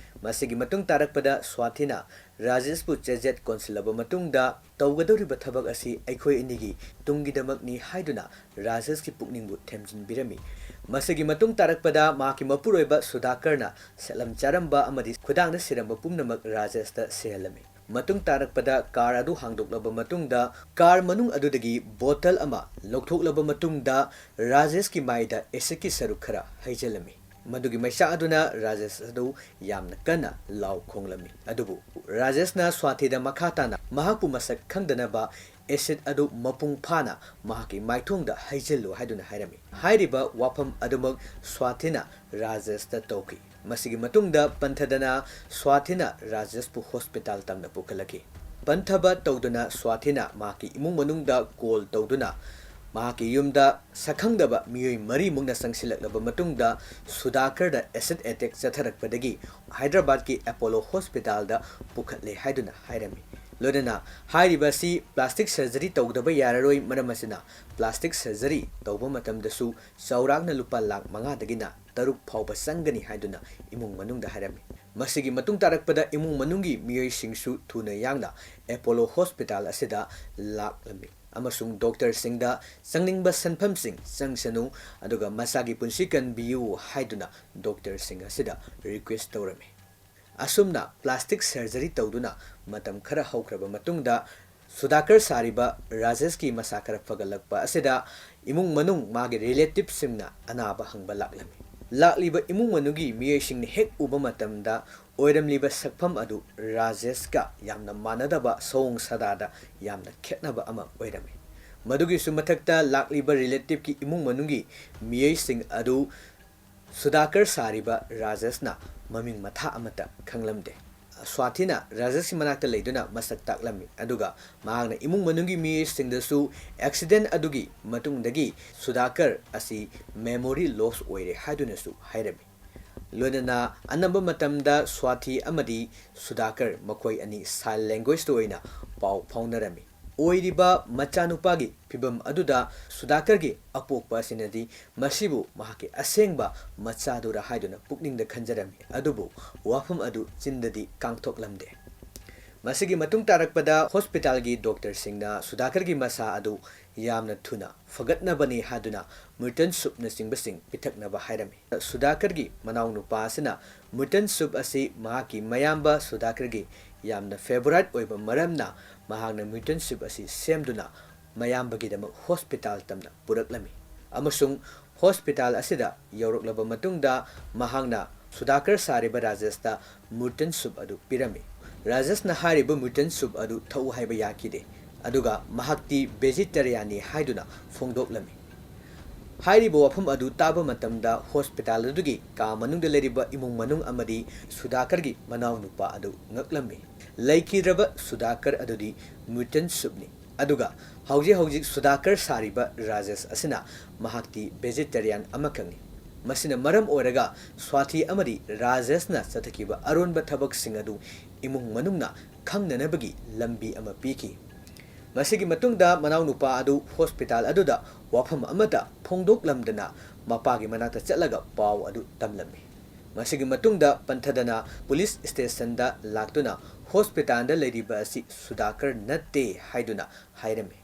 ꯃꯁꯤꯒꯤ ꯃꯇꯨꯡ ꯇꯥꯔꯛꯄꯗ ꯁ꯭ꯋꯥꯊꯤꯅ ꯔꯥꯖꯦꯁꯄꯨ ꯆꯦꯖꯦꯠ ꯀꯣꯟꯁꯤꯜꯂꯕ ꯃꯇꯨꯡꯗ, "ꯇꯧꯒꯗꯧꯔꯤꯕ ꯊꯕꯛ ꯑꯁꯤ ꯑꯩꯈꯣꯏ ꯑꯅꯤꯒꯤ ꯇꯨꯡꯒꯤꯗꯃꯛꯅꯤ" ꯍꯥꯏꯗꯨꯅ ꯔꯥꯖꯦꯁꯀꯤ ꯄꯨꯛꯅꯤꯡꯕꯨ ꯊꯦꯝꯖꯤꯟꯕꯤꯔꯝꯃꯤ꯫ ꯃꯁꯤꯒꯤ ꯃꯇꯨꯡ ꯇꯥꯔꯛꯄꯗ ꯃꯍꯥꯛꯀꯤ ꯃꯄꯨꯔꯣꯏꯕ ꯁꯨꯙꯥꯀꯔꯅ ꯁꯦꯠꯂꯝ ꯆꯥꯔꯝꯕ ꯑꯃꯗꯤ ꯈꯨꯗꯥꯡꯗ ꯁꯤꯔꯝꯕ ꯄꯨꯝꯅꯃꯛ ꯔꯥꯖꯦꯁꯇ ꯁꯤꯍꯜꯂꯝꯃꯤ꯫ ꯃꯇꯨꯡ ꯇꯥꯔꯛꯄꯗ ꯀꯥꯔ ꯑꯗꯨ ꯍꯥꯡꯗꯣꯛꯂꯕ ꯃꯇꯨꯡꯗ, ꯀꯥꯔ ꯃꯅꯨꯡ ꯑꯗꯨꯗꯒꯤ ꯕꯣꯇꯜ ꯑꯃ ꯂꯧꯊꯣꯛꯂꯕ ꯃꯇꯨꯡꯗ, ꯔꯥꯖꯦꯁꯀꯤ ꯃꯥꯏꯗ ꯑꯦꯁꯤꯗꯀꯤ ꯁꯔꯨꯛ ꯈꯔ ꯍꯩꯖꯤꯜꯂꯝꯃꯤ꯫ ꯃꯗꯨꯒꯤ ꯃꯩꯁꯥ ꯑꯗꯨꯅ ꯔꯥꯖꯦꯁ ꯑꯗꯨ ꯌꯥꯝꯅ ꯀꯟꯅ ꯂꯥꯎ ꯈꯣꯡꯂꯝꯃꯤ꯫ ꯑꯗꯨꯕꯨ ꯔꯥꯖꯦꯁꯅ ꯁ꯭ꯋꯥꯊꯤꯗ ꯃꯈꯥ ꯇꯥꯅ ꯃꯍꯥꯛꯄꯨ ꯃꯁꯛ ꯈꯪꯗꯅꯕ ꯑꯦꯁꯤꯗ ꯑꯗꯨ ꯃꯄꯨꯡ ꯐꯥꯅ ꯃꯍꯥꯛꯀꯤ ꯃꯥꯏꯊꯣꯡꯗ ꯍꯩꯖꯤꯜꯂꯨ ꯍꯥꯏꯗꯨꯅ ꯍꯥꯏꯔꯝꯃꯤ꯫ ꯍꯥꯏꯔꯤꯕ ꯋꯥꯐꯝ ꯑꯗꯨꯃꯛ ꯁ꯭ꯋꯥꯊꯤꯅ ꯔꯥꯖꯦꯁꯇ ꯇꯧꯈꯤ꯫ ꯃꯁꯤꯒꯤ ꯃꯇꯨꯡꯗ ꯄꯟꯊꯗꯅ ꯁ꯭ꯋꯥꯊꯤꯅ ꯔꯥꯖꯦꯁꯄꯨ ꯍꯣꯁꯄꯤꯇꯥꯜ ꯇꯝꯅ ꯄꯨꯈꯠꯂꯛꯈꯤ꯫ ꯄꯟꯊꯕ ꯇꯧꯗꯨꯅ ꯁ꯭ꯋꯥꯊꯤꯅ ꯃꯍꯥꯛꯀꯤ ꯏꯃꯨꯡ ꯃꯅꯨꯡꯗ ꯀꯣꯜ ꯇꯧꯗꯨꯅ ꯃꯍꯥꯛꯀꯤ ꯌꯨꯝꯗ ꯁꯛꯈꯪꯗꯕ ꯃꯤꯑꯣꯏ ꯃꯔꯤꯃꯨꯛꯅ ꯆꯪꯁꯤꯜꯂꯛꯂꯕ ꯃꯇꯨꯡꯗ ꯁꯨꯙꯥꯀꯔꯗ ꯑꯦꯁꯤꯗ ꯑꯦꯇꯦꯛ ꯆꯠꯊꯔꯛꯄꯗꯒꯤ ꯍꯥꯏꯗ꯭ꯔꯕꯥꯗꯀꯤ ꯑꯦꯄꯣꯂꯣ ꯍꯣꯁꯄꯤꯇꯥꯜꯗ ꯄꯨꯈꯠꯂꯦ ꯍꯥꯏꯗꯨꯅ ꯍꯥꯏꯔꯝꯃꯤ꯫ ꯂꯣꯏꯅꯅ ꯍꯥꯏꯔꯤꯕ ꯑꯁꯤ ꯄ꯭ꯂꯥꯁꯇꯤꯛ ꯁꯔꯖꯔꯤ ꯇꯧꯗꯕ ꯌꯥꯔꯔꯣꯏ, ꯃꯔꯝ ꯑꯁꯤꯅ ꯄ꯭ꯂꯥꯁꯇꯤꯛ ꯁꯔꯖꯔꯤ ꯇꯧꯕ ꯃꯇꯝꯗꯁꯨ ꯆꯥꯎꯔꯥꯛꯅ ꯂꯨꯄꯥ ꯂꯥꯈ ꯃꯉꯥꯗꯒꯤꯅ ꯇꯔꯨꯛ ꯐꯥꯎꯕ ꯆꯪꯒꯅꯤ ꯍꯥꯏꯗꯨꯅ ꯏꯃꯨꯡ ꯃꯅꯨꯡꯗ ꯍꯥꯏꯔꯝꯃꯤ꯫ ꯃꯁꯤꯒꯤ ꯃꯇꯨꯡ ꯇꯥꯔꯛꯄꯗ ꯏꯃꯨꯡ ꯃꯅꯨꯡꯒꯤ ꯃꯤꯑꯣꯏꯁꯤꯡꯁꯨ ꯊꯨꯅ ꯌꯥꯡꯅ ꯑꯦꯄꯣꯂꯣ ꯍꯣꯁꯄꯤꯇꯥꯜ ꯑꯁꯤꯗ ꯂꯥꯛꯂꯝꯃꯤ ꯑꯃꯁꯨꯡ ꯗꯣꯛꯇꯔꯁꯤꯡꯗ ꯆꯪꯅꯤꯡꯕ ꯁꯦꯟꯐꯝꯁꯤꯡ ꯆꯪꯁꯅꯨ, ꯑꯗꯨꯒ ꯃꯆꯥꯒꯤ ꯄꯨꯟꯁꯤ ꯀꯟꯕꯤꯌꯨ ꯍꯥꯏꯗꯨꯅ ꯗꯣꯛꯇꯔꯁꯤꯡ ꯑꯁꯤꯗ ꯔꯤꯀ꯭ꯋꯦꯁ ꯇꯧꯔꯝꯃꯤ꯫ ꯑꯁꯨꯝꯅ ꯄ꯭ꯂꯥꯁꯇꯤꯛ ꯁꯔꯖꯔꯤ ꯇꯧꯗꯨꯅ ꯃꯇꯝ ꯈꯔ ꯍꯧꯈ꯭ꯔꯕ ꯃꯇꯨꯡꯗ, ꯁꯨꯙꯥꯀꯔ ꯁꯥꯔꯤꯕ ꯔꯥꯖꯦꯁꯀꯤ ꯃꯁꯥ ꯈꯔ ꯐꯒꯠꯂꯛꯄ ꯑꯁꯤꯗ ꯏꯃꯨꯡ ꯃꯅꯨꯡ, ꯃꯥꯒꯤ ꯔꯤꯂꯦꯇꯤꯚꯁꯤꯡꯅ ꯑꯅꯥꯕ ꯍꯪꯕ ꯂꯥꯛꯂꯝꯃꯤ꯫ ꯂꯥꯛꯂꯤꯕ ꯏꯃꯨꯡ ꯃꯅꯨꯡꯒꯤ ꯃꯤꯑꯣꯏꯁꯤꯡꯅ ꯍꯦꯛ ꯎꯕ ꯃꯇꯝꯗ, ꯑꯣꯏꯔꯝꯂꯤꯕ ꯁꯛꯐꯝ ꯑꯗꯨ ꯔꯥꯖꯦꯁꯀ ꯌꯥꯝꯅ ꯃꯥꯟꯅꯗꯕ ꯁꯑꯣꯡ ꯁꯥꯗꯥꯗ ꯌꯥꯝꯅ ꯈꯦꯠꯅꯕ ꯑꯃ ꯑꯣꯏꯔꯝꯃꯤ꯫ ꯃꯗꯨꯒꯤꯁꯨ ꯃꯊꯛꯇ, ꯂꯥꯛꯂꯤꯕ ꯔꯤꯂꯦꯇꯤꯚꯀꯤ ꯏꯃꯨꯡ ꯃꯅꯨꯡꯒꯤ ꯃꯤꯑꯣꯏꯁꯤꯡ ꯑꯗꯨ ꯁꯨꯙꯥꯀꯔ ꯁꯥꯔꯤꯕ ꯔꯥꯖꯦꯁꯅ ꯃꯃꯤꯡ ꯃꯊꯥ ꯑꯃꯠꯇ ꯈꯪꯂꯝꯗꯦ꯫ ꯁ꯭ꯋꯥꯊꯤꯅ ꯔꯥꯖꯦꯁꯀꯤ ꯃꯅꯥꯛꯇ ꯂꯩꯗꯨꯅ ꯃꯁꯛ ꯇꯥꯛꯂꯝꯃꯤ, ꯑꯗꯨꯒ ꯃꯍꯥꯛꯅ ꯏꯃꯨꯡ ꯃꯅꯨꯡꯒꯤ ꯃꯤꯑꯣꯏꯁꯤꯡꯗꯁꯨ ꯑꯦꯛꯁꯤꯗꯦꯟ ꯑꯗꯨꯒꯤ ꯃꯇꯨꯡꯗꯒꯤ ꯁꯨꯙꯥꯀꯔ ꯑꯁꯤ ꯃꯦꯃꯣꯔꯤ ꯂꯣꯁ ꯑꯣꯏꯔꯦ ꯍꯥꯏꯗꯨꯅꯁꯨ ꯍꯥꯏꯔꯝꯃꯤ꯫ ꯂꯣꯏꯅꯅ ꯑꯅꯝꯕ ꯃꯇꯝꯗ ꯁ꯭ꯋꯥꯊꯤ ꯑꯃꯗꯤ ꯁꯨꯙꯥꯀꯔ ꯃꯈꯣꯏ ꯑꯅꯤ ꯁꯥꯏꯟ ꯂꯦꯡꯒ꯭ꯋꯦꯖꯇ ꯑꯣꯏꯅ ꯄꯥꯎ ꯐꯥꯎꯅꯔꯝꯃꯤ꯫ ꯑꯣꯏꯔꯤꯕ ꯃꯆꯥꯅꯨꯄꯥꯒꯤ ꯐꯤꯚꯝ ꯑꯗꯨꯗ ꯁꯨꯗꯥꯀꯔꯒꯤ ꯑꯄꯣꯛꯄ ꯑꯁꯤꯅꯗꯤ ꯃꯁꯤꯕꯨ ꯃꯍꯥꯛꯀꯤ ꯑꯁꯦꯡꯕ ꯃꯆꯥꯗꯨꯔ ꯍꯥꯏꯗꯨꯅ ꯄꯨꯛꯅꯤꯡꯗ ꯈꯟꯖꯔꯝꯃꯤ꯫ ꯑꯗꯨꯕꯨ ꯋꯥꯐꯝ ꯑꯗꯨ ꯆꯤꯟꯗꯗꯤ ꯀꯥꯡꯊꯣꯛꯂꯝꯗꯦ꯫ ꯃꯁꯤꯒꯤ ꯃꯇꯨꯡ ꯇꯥꯔꯛꯄꯗ ꯍꯣꯁꯄꯤꯇꯥꯜꯒꯤ ꯗꯣꯛꯇꯔꯁꯤꯡꯅ ꯁꯨꯗꯥꯀꯔꯒꯤ ꯃꯁꯥ ꯑꯗꯨ ꯌꯥꯝꯅ ꯊꯨꯅ ꯐꯒꯠꯅꯕꯅꯤ ꯍꯥꯏꯗꯨꯅ ꯃ꯭ꯌꯨꯇꯟ ꯁꯨꯞꯅꯆꯤꯡꯕꯁꯤꯡ ꯄꯤꯊꯛꯅꯕ ꯍꯥꯏꯔꯝꯃꯤ꯫ ꯁꯨꯗꯥꯀꯔꯒꯤ ꯃꯅꯥꯎꯅꯨꯄꯥ ꯑꯁꯤꯅ ꯃ꯭ꯌꯨꯇꯟ ꯁꯨꯞ ꯑꯁꯤ ꯃꯍꯥꯛꯀꯤ ꯃꯌꯥꯝꯕ ꯁꯨꯗꯥꯀꯔꯒꯤ ꯌꯥꯝꯅ ꯐꯦꯚꯣꯔꯥꯏꯠ ꯑꯣꯏꯕ ꯃꯔꯝꯅ ꯃꯍꯥꯛꯅ ꯃ꯭ꯌꯨꯇꯟ ꯁꯨꯞ ꯑꯁꯤ ꯁꯦꯝꯗꯨꯅ ꯃꯌꯥꯝꯕꯒꯤꯗꯃꯛ ꯍꯣꯁꯄꯤꯇꯥꯜ ꯇꯝꯅ ꯄꯨꯔꯛꯂꯝꯃꯤ꯫ ꯑꯃꯁꯨꯡ ꯍꯣꯁꯄꯤꯇꯥꯜ ꯑꯁꯤꯗ ꯌꯧꯔꯛꯂꯕ ꯃꯇꯨꯡꯗ ꯃꯍꯥꯛꯅ ꯁꯨꯗꯥꯀꯔ ꯁꯥꯔꯤꯕ ꯔꯥꯖꯦꯁꯇ ꯃ꯭ꯌꯨꯇꯟ ꯁꯨꯞ ꯑꯗꯨ ꯄꯤꯔꯝꯃꯤ꯫ ꯔꯥꯖꯦꯁꯅ ꯍꯥꯏꯔꯤꯕ ꯃ꯭ꯌꯨꯇꯟ ꯁꯨꯞ ꯑꯗꯨ ꯊꯛꯎ ꯍꯥꯏꯕ ꯌꯥꯈꯤꯗꯦ, ꯑꯗꯨꯒ ꯃꯍꯥꯛꯇꯤ ꯚꯦꯖꯤꯇꯦꯔꯤꯌꯥꯟꯅꯤ ꯍꯥꯏꯗꯨꯅ ꯐꯣꯡꯗꯣꯛꯂꯝꯃꯤ꯫ ꯍꯥꯏꯔꯤꯕ ꯋꯥꯐꯝ ꯑꯗꯨ ꯇꯥꯕ ꯃꯇꯝꯗ ꯍꯣꯁꯄꯤꯇꯥꯜ ꯑꯗꯨꯒꯤ ꯀꯥ ꯃꯅꯨꯡꯗ ꯂꯩꯔꯤꯕ ꯏꯃꯨꯡ ꯃꯅꯨꯡ ꯑꯃꯗꯤ ꯁꯨꯗꯥꯀꯔꯒꯤ ꯃꯅꯥꯎꯅꯨꯄꯥ ꯑꯗꯨ ꯉꯛꯂꯝꯃꯤ꯫ ꯂꯩꯈꯤꯗ꯭ꯔꯕ ꯁꯨꯗꯥꯀꯔ ꯑꯗꯨꯗꯤ ꯃ꯭ꯌꯨꯇꯟ ꯁꯨꯞꯅꯤ꯫ ꯑꯗꯨꯒ ꯍꯧꯖꯤꯛ ꯍꯧꯖꯤꯛ ꯁꯨꯗꯥꯀꯔ ꯁꯥꯔꯤꯕ ꯔꯥꯖꯦꯁ ꯑꯁꯤꯅ ꯃꯍꯥꯛꯇꯤ ꯚꯦꯖꯤꯇꯦꯔꯤꯌꯥꯟ ꯑꯃꯈꯛꯅꯤ꯫ ꯃꯁꯤꯅ ꯃꯔꯝ ꯑꯣꯏꯔꯒ ꯁ꯭ꯋꯥꯊꯤ ꯑꯃꯗꯤ ꯔꯥꯖꯦꯁꯅ ꯆꯠꯊꯈꯤꯕ ꯑꯔꯣꯟꯕ ꯊꯕꯛꯁꯤꯡ ꯑꯗꯨ ꯏꯃꯨꯡ ꯃꯅꯨꯡꯅ ꯈꯪꯅꯅꯕꯒꯤ ꯂꯝꯕꯤ ꯑꯃ ꯄꯤꯈꯤ꯫ ꯃꯁꯤꯒꯤ ꯃꯇꯨꯡꯗ ꯃꯅꯥꯎꯅꯨꯄꯥ ꯑꯗꯨ ꯍꯣꯁꯄꯤꯇꯥꯜ ꯑꯗꯨꯗ ꯋꯥꯐꯝ ꯑꯃꯠꯇ ꯐꯣꯡꯗꯣꯛꯂꯝꯗꯅ ꯃꯄꯥꯒꯤ ꯃꯅꯥꯛꯇ ꯆꯠꯂꯒ ꯄꯥꯎ ꯑꯗꯨ ꯇꯝꯂꯝꯃꯤ꯫ ꯃꯁꯤꯒꯤ ꯃꯇꯨꯡꯗ ꯄꯟꯊꯗꯅ ꯄꯨꯂꯤꯁ ꯁ꯭ꯇꯦꯁꯟꯗ ꯂꯥꯛꯇꯨꯅ ꯍꯣꯁꯄꯤꯇꯥꯜꯗ ꯂꯩꯔꯤꯕ ꯑꯁꯤ ꯁꯨꯗꯥꯀꯔ ꯅꯠꯇꯦ ꯍꯥꯏꯗꯨꯅ ꯍꯥꯏꯔꯝꯃꯤ꯫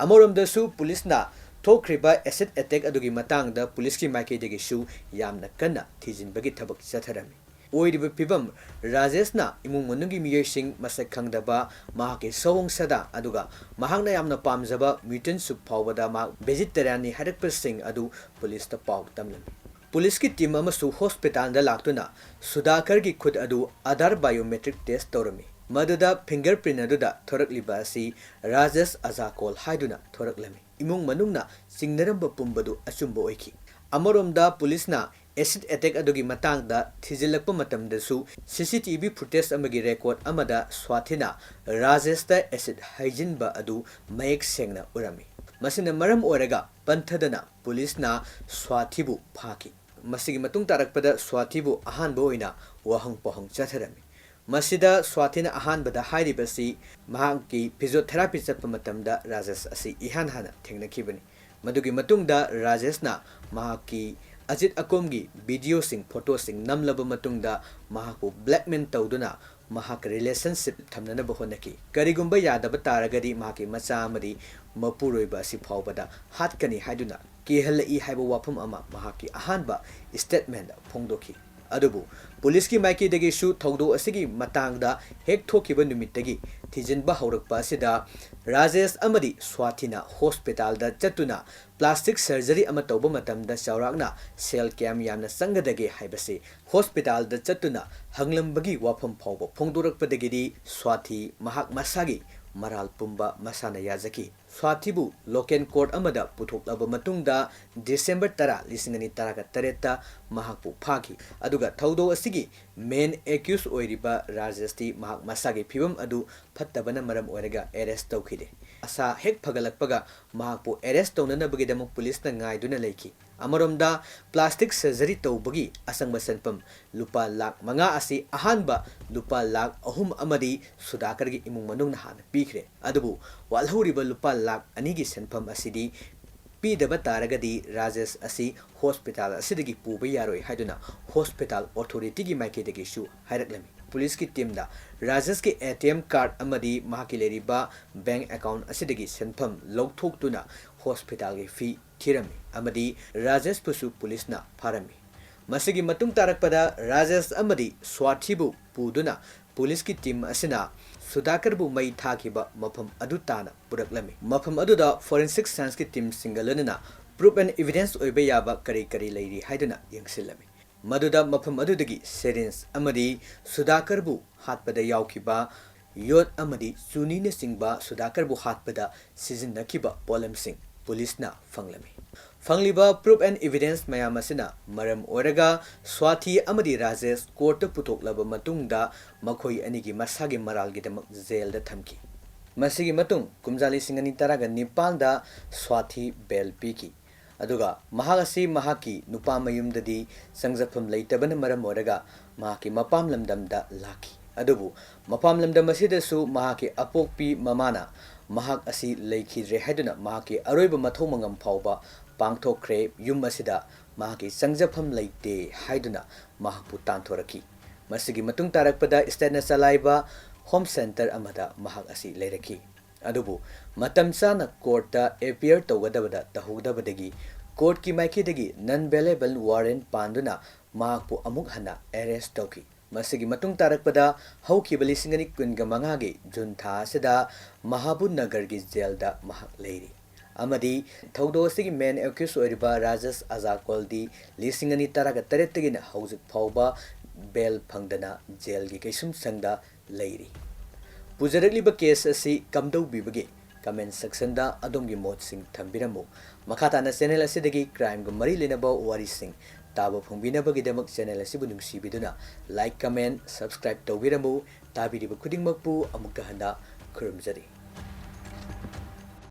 ꯑꯃꯔꯣꯝꯗꯁꯨ ꯄꯨꯂꯤꯁꯅ ꯊꯣꯛꯈ꯭ꯔꯤꯕ ꯑꯦꯁꯤꯗ ꯑꯦꯇꯦꯛ ꯑꯗꯨꯒꯤ ꯃꯇꯥꯡꯗ ꯄꯨꯂꯤꯁꯀꯤ ꯃꯥꯏꯀꯩꯗꯒꯤꯁꯨ ꯌꯥꯝꯅ ꯀꯟꯅ ꯊꯤꯖꯤꯟꯕꯒꯤ ꯊꯕꯛ ꯆꯠꯊꯔꯝꯃꯤ꯫ ꯑꯣꯏꯔꯤꯕ ꯐꯤꯕꯝ, ꯔꯥꯖꯦꯁꯅ ꯏꯃꯨꯡ ꯃꯅꯨꯡꯒꯤ ꯃꯤꯑꯣꯏꯁꯤꯡ, ꯃꯁꯛ ꯈꯪꯗꯕ, ꯃꯍꯥꯛꯀꯤ ꯁꯑꯣꯡ ꯁꯥꯗꯥ, ꯑꯗꯨꯒ ꯃꯍꯥꯛꯅ ꯌꯥꯝꯅ ꯄꯥꯝꯖꯕ ꯃ꯭ꯌꯨꯇꯟ ꯁꯨꯞ ꯐꯥꯎꯕꯗ ꯃꯍꯥꯛ ꯚꯦꯖꯤꯇꯦꯔꯤꯌꯥꯟꯅꯤ ꯍꯥꯏꯔꯛꯄꯁꯤꯡ ꯑꯗꯨ ꯄꯨꯂꯤꯁꯇ ꯄꯥꯎ ꯇꯝꯂꯝꯃꯤ꯫ ꯄꯨꯂꯤꯁꯀꯤ ꯇꯤꯝ ꯑꯃꯁꯨ ꯍꯣꯁꯄꯤꯇꯥꯜꯗ ꯂꯥꯛꯇꯨꯅ ꯁꯨꯗꯥꯀꯔꯒꯤ ꯈꯨꯠ ꯑꯗꯨ ꯑꯥꯙꯥꯔ ꯕꯥꯏꯑꯣꯃꯦꯇ꯭ꯔꯤꯛ ꯇꯦꯁ ꯇꯧꯔꯝꯃꯤ꯫ ꯃꯗꯨꯗ ꯐꯤꯡꯒꯔ ꯄ꯭ꯔꯤꯟ ꯑꯗꯨꯗ ꯊꯣꯔꯛꯂꯤꯕ ꯑꯁꯤ ꯔꯥꯖꯦꯁ ꯑꯖꯥꯀꯣꯜ ꯍꯥꯏꯗꯨꯅ ꯊꯣꯔꯛꯂꯝꯃꯤ꯫ ꯏꯃꯨꯡ ꯃꯅꯨꯡꯅ ꯆꯤꯡꯅꯔꯝꯕ ꯄꯨꯝꯕꯗꯨ ꯑꯆꯨꯝꯕ ꯑꯣꯏꯈꯤ꯫ ꯑꯃꯔꯣꯝꯗ ꯄꯨꯂꯤꯁꯅ ꯑꯦꯁꯤꯗ ꯑꯦꯇꯦꯛ ꯑꯗꯨꯒꯤ ꯃꯇꯥꯡꯗ ꯊꯤꯖꯤꯜꯂꯛꯄ ꯃꯇꯝꯗꯁꯨ ꯁꯤ ꯁꯤ ꯇꯤ ꯚꯤ ꯐꯨꯇꯦꯖ ꯑꯃꯒꯤ ꯔꯦꯀꯣꯔꯗ ꯑꯃꯗ ꯁ꯭ꯋꯥꯊꯤꯅ ꯔꯥꯖꯦꯁꯇ ꯑꯦꯁꯤꯗ ꯍꯩꯖꯤꯟꯕ ꯑꯗꯨ ꯃꯌꯦꯛ ꯁꯦꯡꯅ ꯎꯔꯝꯃꯤ꯫ ꯃꯁꯤꯅ ꯃꯔꯝ ꯑꯣꯏꯔꯒ ꯄꯟꯊꯗꯅ ꯄꯨꯂꯤꯁꯅ ꯁ꯭ꯋꯥꯊꯤꯕꯨ ꯐꯥꯈꯤ꯫ ꯃꯁꯤꯒꯤ ꯃꯇꯨꯡ ꯇꯥꯔꯛꯄꯗ ꯁ꯭ꯋꯥꯊꯤꯕꯨ ꯑꯍꯥꯟꯕ ꯑꯣꯏꯅ ꯋꯥꯍꯪ ꯄꯥꯎꯍꯪ ꯆꯠꯊꯔꯝꯃꯤ꯫ ꯃꯁꯤꯗ ꯁ꯭ꯋꯥꯊꯤꯅ ꯑꯍꯥꯟꯕꯗ ꯍꯥꯏꯔꯤꯕꯁꯤ ꯃꯍꯥꯛꯀꯤ physiotherapy ꯆꯠꯄ ꯃꯇꯝꯗ ꯔꯥꯖꯦꯁ ꯑꯁꯤ ꯏꯍꯥꯟ ꯍꯥꯟꯅ ꯊꯦꯡꯅꯈꯤꯕꯅꯤ꯫ ꯃꯗꯨꯒꯤ ꯃꯇꯨꯡꯗ ꯔꯥꯖꯦꯁꯅ ꯃꯍꯥꯛꯀꯤ ꯑꯖꯤꯠ ꯑꯀꯣꯝꯒꯤ videoꯁꯤꯡ, photoꯁꯤꯡ ꯅꯝꯂꯕ ꯃꯇꯨꯡꯗ ꯃꯍꯥꯛꯄꯨ blackmail ꯇꯧꯗꯨꯅ ꯃꯍꯥꯛ relationship ꯊꯝꯅꯅꯕ ꯍꯣꯠꯅꯈꯤ꯫ ꯀꯔꯤꯒꯨꯝꯕ ꯌꯥꯗꯕ ꯇꯥꯔꯒꯗꯤ ꯃꯍꯥꯛꯀꯤ ꯃꯆꯥ ꯑꯃꯗꯤ ꯃꯄꯨꯔꯣꯏꯕ ꯑꯁꯤ ꯐꯥꯎꯕꯗ ꯍꯥꯠꯀꯅꯤ ꯍꯥꯏꯗꯨꯅ ꯀꯤꯍꯜꯂꯛꯏ ꯍꯥꯏꯕ ꯋꯥꯐꯝ ꯑꯃ ꯃꯍꯥꯛꯀꯤ ꯑꯍꯥꯟꯕ statement ꯐꯣꯡꯗꯣꯛꯈꯤ꯫ ꯑꯗꯨꯕꯨ ꯄꯨꯂꯤꯁꯀꯤ ꯃꯥꯏꯀꯩꯗꯒꯤꯁꯨ ꯊꯧꯗꯣꯛ ꯑꯁꯤꯒꯤ ꯃꯇꯥꯡꯗ ꯍꯦꯛ ꯊꯣꯛꯈꯤꯕ ꯅꯨꯃꯤꯠꯇꯒꯤ ꯊꯤꯖꯤꯟꯕ ꯍꯧꯔꯛꯄ ꯑꯁꯤꯗ ꯔꯥꯖꯦꯁ ꯑꯃꯗꯤ ꯁ꯭ꯋꯥꯊꯤꯅ hospitalꯗ ꯆꯠꯇꯨꯅ plastic surgery ꯑꯃ ꯇꯧꯕ ꯃꯇꯝꯗ ꯆꯥꯎꯔꯥꯛꯅ ꯁꯦꯜ ꯀꯌꯥꯝ ꯌꯥꯝꯅ ꯆꯪꯒꯗꯒꯦ ꯍꯥꯏꯕꯁꯤ hospitalꯗ ꯆꯠꯇꯨꯅ ꯍꯪꯂꯝꯕꯒꯤ ꯋꯥꯐꯝ ꯐꯥꯎꯕ ꯐꯣꯡꯗꯣꯔꯛꯄꯗꯒꯤꯗꯤ ꯁ꯭ꯋꯥꯊꯤ ꯃꯍꯥꯛ ꯃꯁꯥꯒꯤ ꯃꯔꯥꯜ ꯄꯨꯝꯕ ꯃꯁꯥꯅ ꯌꯥꯖꯈꯤ꯫ ꯁ꯭ꯋꯥꯊꯤꯕꯨ local court ꯑꯃꯗ ꯄꯨꯊꯣꯛꯂꯕ ꯃꯇꯨꯡꯗ December ꯇꯔꯥ, ꯂꯤꯁꯤꯡ ꯑꯅꯤ ꯇꯔꯥꯒ ꯇꯔꯦꯠꯇ ꯃꯍꯥꯛꯄꯨ ꯐꯥꯈꯤ꯫ ꯑꯗꯨꯒ ꯊꯧꯗꯣꯛ ꯑꯁꯤꯒꯤ main accused ꯑꯣꯏꯔꯤꯕ ꯔꯥꯖꯦꯁꯇꯤ ꯃꯍꯥꯛ ꯃꯁꯥꯒꯤ ꯐꯤꯕꯝ ꯑꯗꯨ ꯐꯠꯇꯕꯅ ꯃꯔꯝ ꯑꯣꯏꯔꯒ arrest ꯇꯧꯈꯤꯗꯦ꯫ ꯃꯁꯥ ꯍꯦꯛ ꯐꯒꯠꯂꯛꯄꯒ ꯃꯍꯥꯛꯄꯨ arrest ꯇꯧꯅꯅꯕꯒꯤꯗꯃꯛ ꯄꯨꯂꯤꯁꯅ ꯉꯥꯏꯗꯨꯅ ꯂꯩꯈꯤ꯫ ꯑꯃꯔꯣꯝꯗ plastic surgery ꯇꯧꯕꯒꯤ ꯑꯁꯪꯕ ꯁꯦꯟꯐꯝ ꯂꯨꯄꯥ ꯂꯥꯈ ꯃꯉꯥ ꯑꯁꯤ ꯑꯍꯥꯟꯕ ꯂꯨꯄꯥ ꯂꯥꯈ ꯑꯍꯨꯝ ꯑꯃꯗꯤ ꯁꯨꯗꯥꯀꯔꯒꯤ ꯏꯃꯨꯡ ꯃꯅꯨꯡꯅ ꯍꯥꯟꯅ ꯄꯤꯈ꯭ꯔꯦ꯫ ꯑꯗꯨꯕꯨ ꯋꯥꯠꯍꯧꯔꯤꯕ ꯂꯨꯄꯥ ꯂꯥꯈ ꯑꯅꯤꯒꯤ ꯁꯦꯟꯐꯝ ꯑꯁꯤꯗꯤ ꯄꯤꯗꯕ ꯇꯥꯔꯒꯗꯤ ꯔꯥꯖꯦꯁ ꯑꯁꯤ hospital ꯑꯁꯤꯗꯒꯤ ꯄꯨꯕ ꯌꯥꯔꯣꯏ ꯍꯥꯏꯗꯨꯅ hospital authorityꯒꯤ ꯃꯥꯏꯀꯩꯗꯒꯤꯁꯨ ꯍꯥꯏꯔꯛꯂꯝꯃꯤ꯫ ꯄꯨꯂꯤꯁꯀꯤ teamꯗ ꯔꯥꯖꯦꯁꯀꯤ ATM card ꯑꯃꯗꯤ ꯃꯍꯥꯛꯀꯤ ꯂꯩꯔꯤꯕ bank account ꯑꯁꯤꯗꯒꯤ ꯁꯦꯟꯐꯝ ꯂꯧꯊꯣꯛꯇꯨꯅ hospitalꯒꯤ fee ꯊꯤꯔꯝꯃꯤ ꯑꯃꯗꯤ ꯔꯥꯖꯦꯁꯄꯨꯁꯨ ꯄꯨꯂꯤꯁꯅ ꯐꯥꯔꯝꯃꯤ꯫ ꯃꯁꯤꯒꯤ ꯃꯇꯨꯡ ꯇꯥꯔꯛꯄꯗ ꯔꯥꯖꯦꯁ ꯑꯃꯗꯤ ꯁ꯭ꯋꯥꯊꯤꯕꯨ ꯄꯨꯗꯨꯅ ꯄꯨꯂꯤꯁꯀꯤ team ꯑꯁꯤꯅ ꯁꯨꯗꯥꯀꯔꯕꯨ ꯃꯩ ꯊꯥꯈꯤꯕ ꯃꯐꯝ ꯑꯗꯨ ꯇꯥꯅ ꯄꯨꯔꯛꯂꯝꯃꯤ꯫ ꯃꯐꯝ ꯑꯗꯨꯗ forensic scienceꯀꯤ teamꯁꯤꯡꯒ ꯂꯣꯏꯅꯅ proof and evidence ꯑꯣꯏꯕ ꯌꯥꯕ ꯀꯔꯤ ꯀꯔꯤ ꯂꯩꯔꯤ ꯍꯥꯏꯗꯨꯅ ꯌꯦꯡꯁꯤꯜꯂꯝꯃꯤ꯫ ꯃꯗꯨꯗ ꯃꯐꯝ ꯑꯗꯨꯗꯒꯤ syringe ꯑꯃꯗꯤ ꯁꯨꯗꯥꯀꯔꯕꯨ ꯍꯥꯠꯄꯗ ꯌꯥꯎꯈꯤꯕ ꯌꯣꯠ ꯑꯃꯗꯤ ꯆꯨꯅꯤꯅꯆꯤꯡꯕ ꯁꯨꯗꯥꯀꯔꯕꯨ ꯍꯥꯠꯄꯗ ꯁꯤꯖꯤꯟꯅꯈꯤꯕ ꯄꯣꯠꯂꯝꯁꯤꯡ ꯄꯨꯂꯤꯁꯅ ꯐꯪꯂꯝꯃꯤ꯫ ꯐꯪꯂꯤꯕ proof and evidence ꯃꯌꯥꯝ ꯑꯁꯤꯅ ꯃꯔꯝ ꯑꯣꯏꯔꯒ ꯁ꯭ꯋꯥꯊꯤ ꯑꯃꯗꯤ ꯔꯥꯖꯦꯁ courtꯇ ꯄꯨꯊꯣꯛꯂꯕ ꯃꯇꯨꯡꯗ ꯃꯈꯣꯏ ꯑꯅꯤꯒꯤ ꯃꯁꯥꯒꯤ ꯃꯔꯥꯜꯒꯤꯗꯃꯛ jailꯗ ꯊꯝꯈꯤ꯫ ꯃꯁꯤꯒꯤ ꯃꯇꯨꯡ ꯀꯨꯝꯖꯥ ꯂꯤꯁꯤꯡ ꯑꯅꯤ ꯇꯔꯥꯒ ꯅꯤꯄꯥꯟꯗ ꯁ꯭ꯋꯥꯊꯤ bail ꯄꯤꯈꯤ꯫ ꯑꯗꯨꯒ ꯃꯍꯥꯛ ꯑꯁꯤ ꯃꯍꯥꯛꯀꯤ ꯅꯨꯄꯥ ꯃꯌꯨꯝꯗꯗꯤ ꯆꯪꯖꯐꯝ ꯂꯩꯇꯕꯅ ꯃꯔꯝ ꯑꯣꯏꯔꯒ ꯃꯍꯥꯛꯀꯤ ꯃꯄꯥꯝ ꯂꯝꯗꯝꯗ ꯂꯥꯛꯈꯤ꯫ ꯑꯗꯨꯕꯨ ꯃꯄꯥꯟ ꯂꯝꯗꯝ ꯑꯁꯤꯗꯁꯨ ꯃꯍꯥꯛꯀꯤ ꯑꯄꯣꯛꯄꯤ ꯃꯃꯥꯅ ꯃꯍꯥꯛ ꯑꯁꯤ ꯂꯩꯈꯤꯗ꯭ꯔꯦ ꯍꯥꯏꯗꯨꯅ ꯃꯍꯥꯛꯀꯤ ꯑꯔꯣꯏꯕ ꯃꯊꯧ ꯃꯉꯝ ꯐꯥꯎꯕ ꯄꯥꯡꯊꯣꯛꯈ꯭ꯔꯦ꯫ ꯌꯨꯝ ꯑꯁꯤꯗ ꯃꯍꯥꯛꯀꯤ ꯆꯪꯖꯐꯝ ꯂꯩꯇꯦ ꯍꯥꯏꯗꯨꯅ ꯃꯍꯥꯛꯄꯨ ꯇꯥꯟꯊꯣꯔꯛꯈꯤ꯫ ꯃꯁꯤꯒꯤ ꯃꯇꯨꯡ ꯇꯥꯔꯛꯄꯗ stateꯅ ꯆꯂꯥꯏꯕ home centre ꯑꯃꯗ ꯃꯍꯥꯛ ꯑꯁꯤ ꯂꯩꯔꯛꯈꯤ꯫ ꯑꯗꯨꯕꯨ ꯃꯇꯝ ꯆꯥꯅ courtꯇ appear ꯇꯧꯒꯗꯕꯗ ꯇꯧꯍꯧꯗꯕꯗꯒꯤ courtꯀꯤ ꯃꯥꯏꯀꯩꯗꯒꯤ non bailable warrant ꯄꯥꯟꯗꯨꯅ ꯃꯍꯥꯛꯄꯨ ꯑꯃꯨꯛ ꯍꯟꯅ arrest ꯇꯧꯈꯤ꯫ ꯃꯁꯤꯒꯤ ꯃꯇꯨꯡ ꯇꯥꯔꯛꯄꯗ ꯍꯧꯈꯤꯕ ꯂꯤꯁꯤꯡ ꯑꯅꯤ ꯀꯨꯟꯒ ꯃꯉꯥꯒꯤ June ꯊꯥ ꯑꯁꯤꯗ ꯃꯍꯥꯕꯨꯕꯅꯒꯔꯒꯤ jailꯗ ꯃꯍꯥꯛ ꯂꯩꯔꯤ꯫ ꯑꯃꯗꯤ ꯊꯧꯗꯣꯛ ꯑꯁꯤꯒꯤ main accused ꯑꯣꯏꯔꯤꯕ ꯔꯥꯖꯦꯁ ꯑꯖꯥꯀꯣꯜꯗꯤ ꯂꯤꯁꯤꯡ ꯑꯅꯤ ꯇꯔꯥꯒ ꯇꯔꯦꯠꯇꯒꯤꯅ ꯍꯧꯖꯤꯛ ꯐꯥꯎꯕ bail ꯐꯪꯗꯅ jailꯒꯤ ꯀꯩꯁꯨꯝꯁꯪꯗ ꯂꯩꯔꯤ꯫ ꯄꯨꯖꯔꯛꯂꯤꯕ case ꯑꯁꯤ ꯀꯝꯗꯧꯕꯤꯕꯒꯦ? Comment sectionꯗ ꯑꯗꯣꯝꯒꯤ ꯃꯣꯠꯁꯤꯡ ꯊꯝꯕꯤꯔꯝꯃꯨ꯫ ꯃꯈꯥ ꯇꯥꯅ channel ꯑꯁꯤꯗꯒꯤ crimeꯒ ꯃꯔꯤ ꯂꯩꯅꯕ ꯋꯥꯔꯤꯁꯤꯡ ꯇꯥꯕ ꯐꯪꯕꯤꯅꯕꯒꯤꯗꯃꯛ channel ꯑꯁꯤꯕꯨ ꯅꯨꯡꯁꯤꯕꯤꯗꯨꯅ like, comment, subscribe ꯇꯧꯕꯤꯔꯝꯃꯨ꯫ ꯇꯥꯕꯤꯔꯤꯕ ꯈꯨꯗꯤꯡꯃꯛꯄꯨ ꯑꯃꯨꯛꯀ ꯍꯟꯅ ꯈꯨꯔꯨꯝꯖꯔꯤ꯫